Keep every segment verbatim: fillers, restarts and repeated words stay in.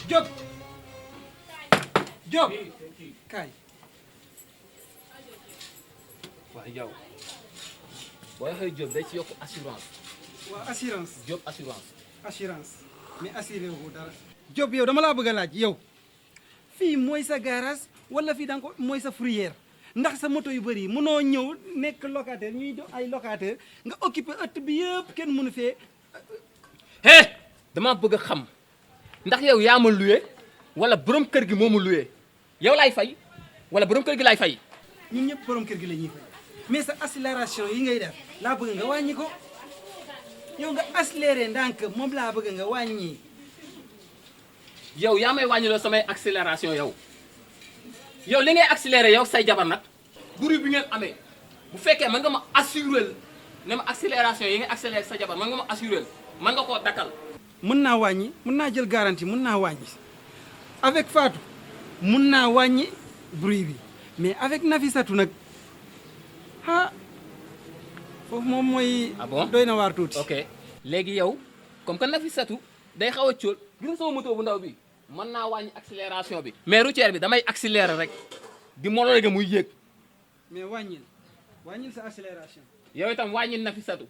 Job. Job. Kay. Waaw, yow. Boo waxee Job, day ci yokk assurance. Waaw, assurance. Job assurance. Assurance. Mais assuré wu dara. Job, yow, dama laa bëgg a laaj, yow. Fii mooy sa garage, wala fii danga ko, mooy sa fourrière? Ndax sa moto yu bëri yi, mënoo ñëw nekk locataire, ñuy do ay locataire, nga occupé ëtt bi yëpp, kenn mënu fee. Hé, dama bëgg a xam, ndax yow yaa ma loué, wala borom kër gi moo ma loué? Yow laay fay, wala borom kër gi laay fay? Ñun ñëpp borom kër gi la ñuy fay. Mais sa accélération yi ngay def, laa bëgg nga wàññi ko. Yow nga accéléré ndànk, moom laa bëgg nga wàññi. Yow yaa may wàññiloo samay accélération yow. Yow li ngay accéléré yow say jabar nag, bruit bi ngeen amee, bu fekkee mën nga ma assuré ne ma accélération yi nga accéléré sa jabar, mën nga ma assuré, mën nga koo dakkal. Mën naa wàññi, mën naa jël garantie, mën naa wàññi. Avec Fatou, mën naa wàññi bruit bi. Mais avec Nafissatou nag, ah, foofu moom mooy. Ah bon? Doy na waar tuuti. Ok. Léegi yow, comme que Nafissatou day xaw a cóol, gis nga sama moto bu ndaw bi, mën naa wàññi accélération bi. Mais routière bi damay accélérer rek, di moloré ga muy yéeg. Mais wàññil, wàññil sa accélération. Yow itam wàññil Nafissatou.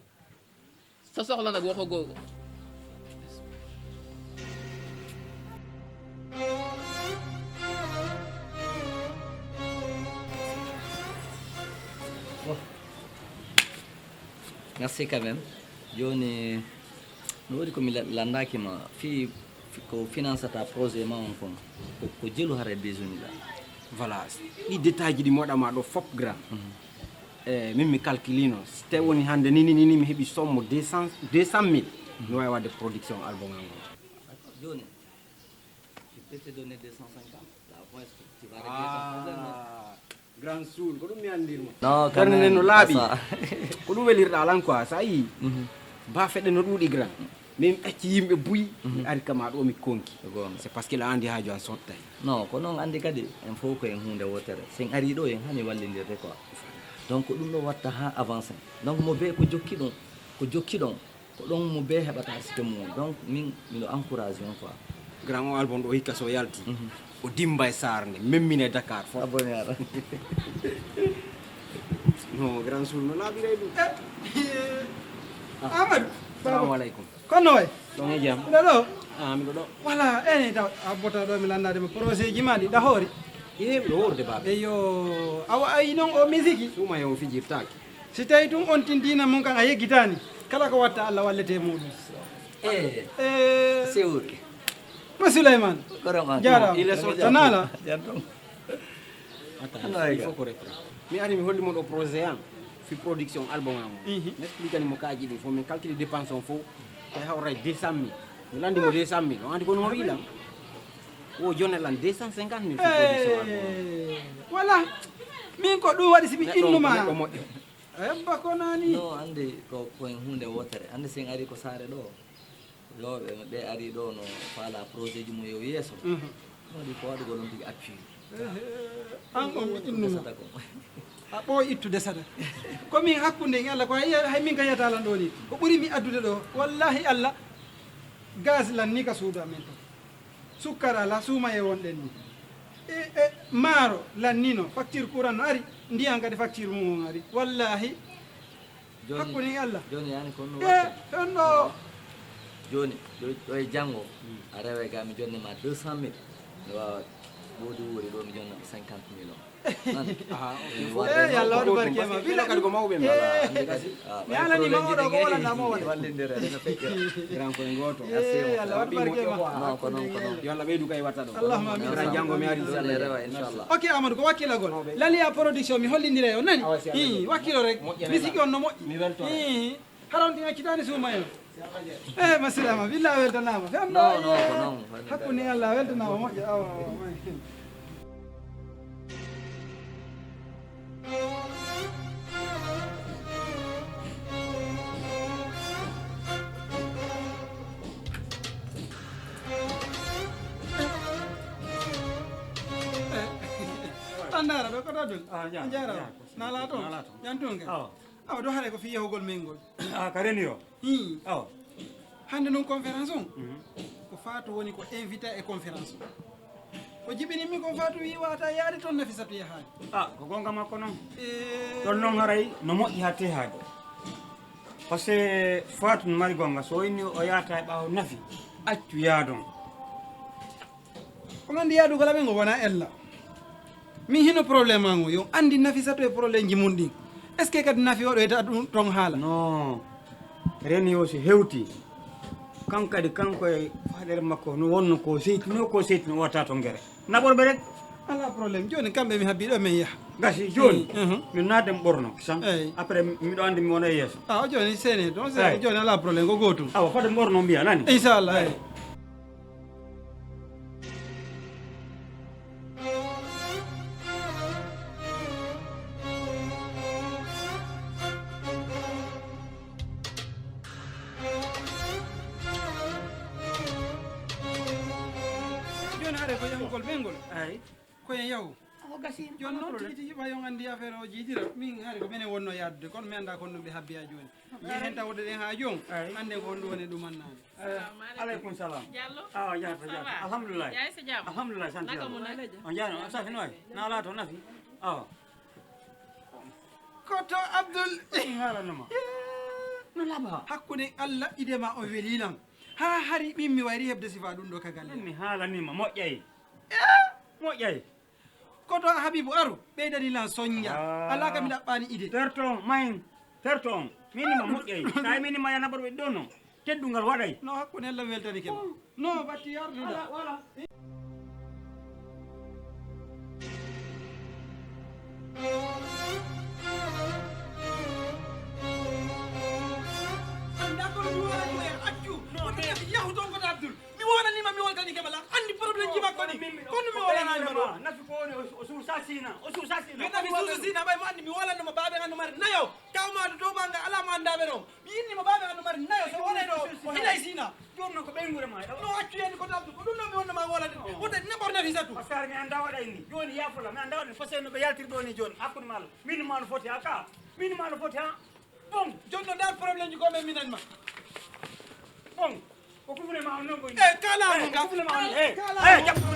Sa soxla nag waxagoo ko. Bon. Merci quand même. Jooni, no woodi ko mi la-, landaaki ma. Fii, fi-, ko finansata projet ma on kon. Ko, ko jelu haray besoin ɗa. Voilà. Ɗi détail ji ɗi moɗa ma ɗo fop grand. Mhm. Eh, min mi calculino. Si tawi woni hannde ni, ni, ni, ni mi heɓi somme deux cents, deux cent mille. Mhm. Mi waawi waɗde production album an on. Jooni, je peux te donner deux cent cinquante. Là, au moins, tu vas régler ton problème, non? Ah, Grand Soul, ko ɗum mi anndirma. Non, quand Darnde nden no même, laaɓi. Ko ɗum welirɗaa lan quoi, so a yii. Mhm. Baafe ɗe no ɗuuɗi grand. Min mi acci yimɓe buy, mi ari kama ɗo mi konki. Ko goonga. C'est parce que la andi haaju an sottay. Non, ko non andi kadi, en fof ko en huunde wootere. Sen ari ɗo, en hani wallindirde quoi. Donc, ko ɗum ɗo watta ha avancé. Donc, mo be ko jokki ɗon, ko jokki ɗon. Ko ɗon mo bee heɓata arsike mum on. Donc, min, miɗo encourage on quoi. Grand o album ɗo hikka so yalti, mhm, o dimba e Saar nde, memmine Dakar fof. Abonné ara. No, Grand Soul no laaɓiray ɗum. Ah. Amadou. Salamu aleykum. Kono way? Ɗon e jam? Miɗo ɗo. Ah, miɗo ɗo. Wala, ene taw a bota ɗo mi lanndade mo projet ji ma ɗi ɗa hoori? Ine miɗo hoorde baaɓe. Eyo, awa ayi noon o misiki? Suuma e o fijirtaaki. Si tawi tun on tindiina mun kan a yeggitaani, kala ko watta Alla wallete e muɗum. Eh, eh, sewre. Mo Suleyman. Korom an. Jaaraama. Il est sorti. Tanala. Jam ɗum. Attends, il faut qu'on reprend. Mi ari mi holli mo ɗo projet an, fi production album an. Mhm. Mi explique mo kaaji ɗin fof, min calcule dépense on fof. Tawi hawray deux cent mille. Mi landi mo deux cent mille. On andi ko no o wi lan? O jone lan deux cent cinquante mille fi production album an. Eh, voilà. Min ko ɗum waɗi si mi innuma. Neɗɗo on ko neɗɗo moƴƴo. Ebba ko nani? No, andi ko, ko en huunde wootere. Andi sen ari ko saare ɗo. Yo ɓe, ɓe ari ɗo no faala projet ji mum yo yeeso. Mhm. No ɗi ko waɗugol on tigi appui. Ehe. An on mi innuma. Desata kon. A ɓooy ittude sada. Ko min hakkunde en Allah ko hay, hay min ka yiyata lan ɗo ni. Ko ɓuri mi addude ɗo. Wallahi Allah. Gaz lan ni ka suudu amen to. Sukkara la suumaye wonɗen ni. E, e maaro lannino, facture courant no ari, ndiyan kadi facture mum on ari. Wallahi. Jooni, hakkunde e Allah. Jooni yani kon no e watta. Ɗon ɗo. Jooni, ɗo, ɗo e janngo, a rewa ga mi jonne ma deux cent mille. Mi waawa ɓoodi wuuri ɗo mi jonna cinquante mille on. Aha, ok. Eh, yo Allah waɗu barke ma. Parce que kadi ko mawɓe men. Eh, mi haalani ma oɗo ko wala na mo wala. Wallindere, no fekkira. Grand ko e gooto. Eh, yo Allah waɗu barke ma. Non, ko non, ko non. Yo Allah ɓeydu kay watta ɗo. Allahumma amin. Grand janngo mi ari. Inchallah, inchallah. Ok, Amadou, ko wakkilagol. Laliya production, mi hollindire on, nani? Awa, si Allah jaɓi. Ii, wakkilo rek. Moƴƴere. Misiki on no moƴƴi. Mi weltore. Ii. Hara on ɗin accitaani suuma en. Eh, masirama, billa a weltanaama. Fenno, non, non, ko non. Hakkunde Allah a weltanaama moƴƴa. Awa, awa, awa. An ndaara ɗo, ko ɗo dun? Ah, ya, a jaaraama. Ya, ko si-, naalaa toon? Naalaa toon. Yan toon kay. Awa. Awa, ɗo haray ko fii yahugol men ngol. Ah, ka reni yo? Hmm. Awa. Hannde noon conférence on, mhm, Faatu woni ko invité e conférence o. Ko jibini mi ko Faatu wi'i wata yaade ton Nafisatu yahaali. Ah, ko gonga makko non. Eh. Ɗon non haray no moƴƴi hatte haade. Parce que Faatu no mari gonga, so o inni o yaata e ɓaawo Nafi, accu yaadon. On andi yaadu kala ɓe ngo wona ella. Min hino problème an o, yo andi Nafisatu e problème ji mun ɗin. Est-ce que kadi Nafi waɗoyta ɗum ton haala? Non. Reni o si hewti. Kan kadi kanko e faɗere makko no wonno ko seytino, ko seytino wata to ngere. Naɓor ɓe rek. Ala problème. Joni kamɓe mi habbi ɗo men yaha. Gasi joni. Mhm. Min naade mi ɓorno san. Eyi. Après miɗo andi mi wona e yeeso. Ah, o joni sene. Donc c'est joni ala problème ko gotum. Awa fade mi ɓorno mbiya nani? Inchallah. Eyi. Joni hare ko yahugol ɓeyngol. Ay. Ko en yahu. Awa gasi. Joni noon tigi tigi ɓay on anndi affaire o jiitira. Min hare ko minen wonno yaadude, kono mi anndaa kon ɗum ɓe habbi haa jooni. Jehen tawde ɗen haa jooni. Ay. Annden ko honɗum woni ɗum annaani. Eh, aleykum salam. Diallo? Awa, jaata, jaata. Alhamdulillah. Yaay sa jam? Alhamdulillah, sant Yalla. Naka mo nani? On jaano, on safi noy? Na laato nafi? Awa. Koto Abdul. Haala nama. No laba. Hakkunde Allah ide ma o weli lan. Ha hari ɓimmi wayri hebde sifa ɗum ɗo ka galle. Mi haalanima moƴƴay. Moƴƴay. Koto Habibu aru, ɓeydani lan soñja. Ah. Alaa ka mi ɗaɓɓaani ide. Terto on, mayin. Terto on. Mini ma moƴƴay. Kay mini ma yana ɓaɗo ɓe ɗo no. Teddungal waɗay. No hakkunde Allah weltani ke ma. No batti yarduda. Wala, wala. Anda ko mi wala mo e accu. No, ko mi yahu ton ko Abdul. Mi wolanima, mi woltanike ma la. Andi problème ji makko ni. Kono mi wolanima ɗo. Nafi ko woni o suusa sina. O suusa sina. Yo nafi suusa sina, ɓay mo andi mi wolanoma baaɓe an no mari nayo. Kawma to banga ala mo andaɓe ɗo. Mi inni mo baaɓe an no mari nayo. So wonay ɗo, o hinay sina. Joni non ko ɓeynguure ma. No accu yani ko tabdu. Ko ɗum ɗo mi wonno ma wolade. Wota naɓor nafi satu. Asar mi anda waɗa inni. Joni yafula, mi anda waɗa. Parce que no ɓe yaltiri ɗo ni joni. Hakkunde ma lo. Min ma no foti ha ka. Min ma no foti ha. Bon, jonno ndar problème ji ko men minan ma. Bon, ko kufune ma on non ko. Eh, kala mo nga. Kufune ma on. Eh, kala eh, mo. Jam.